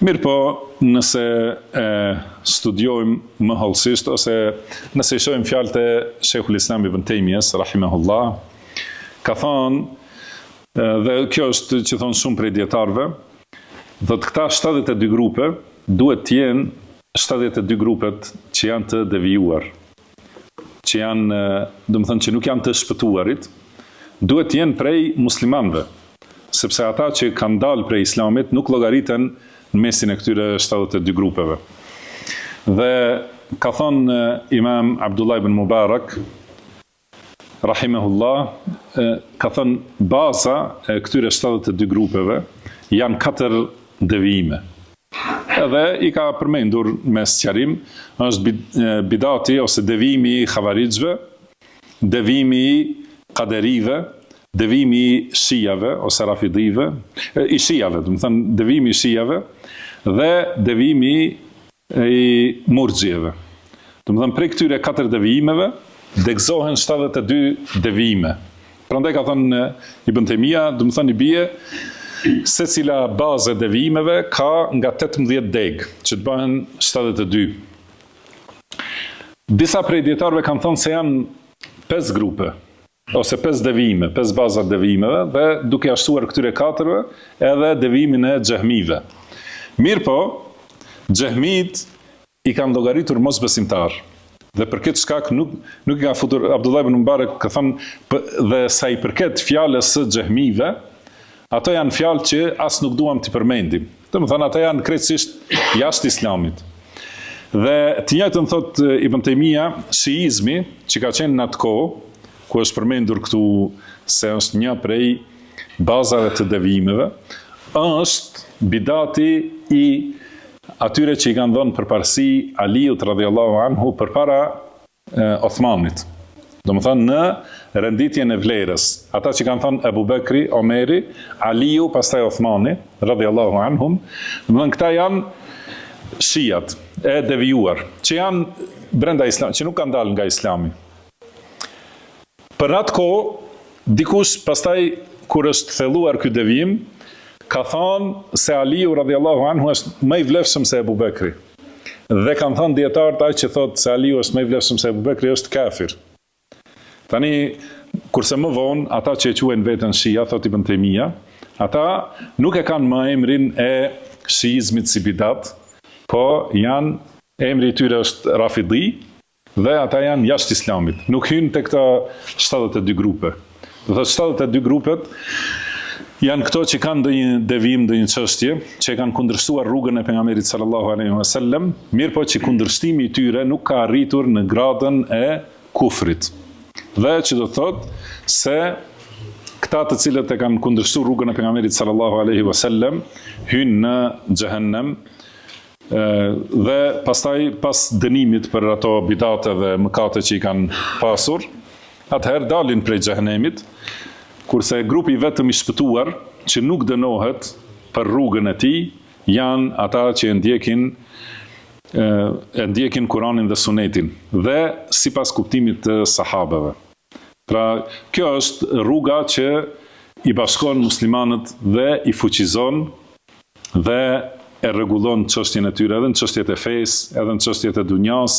Mirëpo, nëse e studiojmë më hollësisht ose nëse i shohim fjalët e Sheikhul Islam Ibn Taymijes rahimahullah, ka thënë dhe kjo është që thonë shumë prej dijetarëve, thotë këta 72 grupe duhet të jenë 72 grupet që janë të devijuar, që janë, domethënë që nuk janë të shpëtuarit, duhet të jenë prej muslimanëve, sepse ata që kanë dalë prej islamit nuk llogariten në mesin e këtyre 72 grupeve. Dhe ka thënë Imam Abdullah ibn Mubarak, rahimehullah, ka thënë baza e këtyre 72 grupeve janë katër devijime. Edhe i ka përmendur me sqarim, është bidati ose devijimi i havarixhëve, devijimi i kaderive, devijimi i shijave ose rafidive, i shijave, domethënë devijimi i shijave dhe devijimi i murxhieve. Domethënë prej këtyre katër devijimeve degëzohen 72 devijime. Prandaj ka thënë Ibn Taymija, domethënë i bie secila bazë e devijimeve ka nga 18 degë, që të bëhen 72. Disa prej dijetarëve kanë thënë se janë 5 grupe ose 5 devijime, 5 baza të devijimeve dhe duke ia shtuar këtyre katërve edhe devijimin e xhehmive. Mirëpo, xhehmit i kanë llogaritur mosbesimtarë dhe për këtë shkak nuk nuk i ka futur Abdullah ibn Mubarak ka thënë dhe sa i përket fjalës së xhehmive, ato janë fjalë që as nuk duam t'i përmendim. Domethënë ata janë krejtësisht jashtë islamit. Dhe të njëjtën thotë Ibn Taymija, shiizmi që ka qenë në atë kohë, ku është përmendur këtu se është një prej bazave të devijimeve, është bidati i atyre që i kanë dhënë përparësi Aliut radhiyallahu anhu përpara Othmanit. Domethënë në renditjen e vlerës, ata që kanë thënë Ebu Bekri, Omeri, Aliu, pastaj Othmani, radhiyallahu anhum, domethënë këta janë shijat e devijuar, që janë brenda islamit, që nuk kanë dalë nga islami. Për atë kohë, dikush pastaj kur është thelluar ky devijim, ka thënë se Aliu radhiyallahu anhu është më i vlefshëm se Ebu Bekri. Dhe kanë thënë dijetarët ai që thotë se Aliu është më i vlefshëm se Ebu Bekri është kafir. Tani kurse më vonë ata që e quajnë veten Shia, thotë Ibn Taymija, ata nuk e kanë më emrin e shiizmit si bidat, po janë emri i tyre është Rafidi, Dhe ata janë jashtë Islamit, nuk hyjnë te këta 72 grupe. Do thotë 72 grupet janë këto që kanë ndonjë devijim, ndonjë çështje, që e kanë kundërshtuar rrugën e pejgamberit sallallahu alaihi wasallam, mirëpo që kundërshtimi i tyre nuk ka arritur në gradën e kufrit. Dhe që do të thotë se këta të cilët e kanë kundërshtuar rrugën e pejgamberit sallallahu alaihi wasallam hyjnë në xhehenem Dhe pastaj pas dënimit për ato bidate dhe mëkate që i kanë pasur, atëherë dalin prej xhehenemit, kurse grupi i vetëm i shpëtuar që nuk dënohet për rrugën e tij janë ata që e ndjekin e ndjekin Kuranin dhe Sunetin dhe sipas kuptimit të sahabeve. Pra, kjo është rruga që i bashkon muslimanët dhe i fuqizon dhe e rregullon çështjen e tyre edhe në çështjet e fesë, edhe në çështjet e dunjas.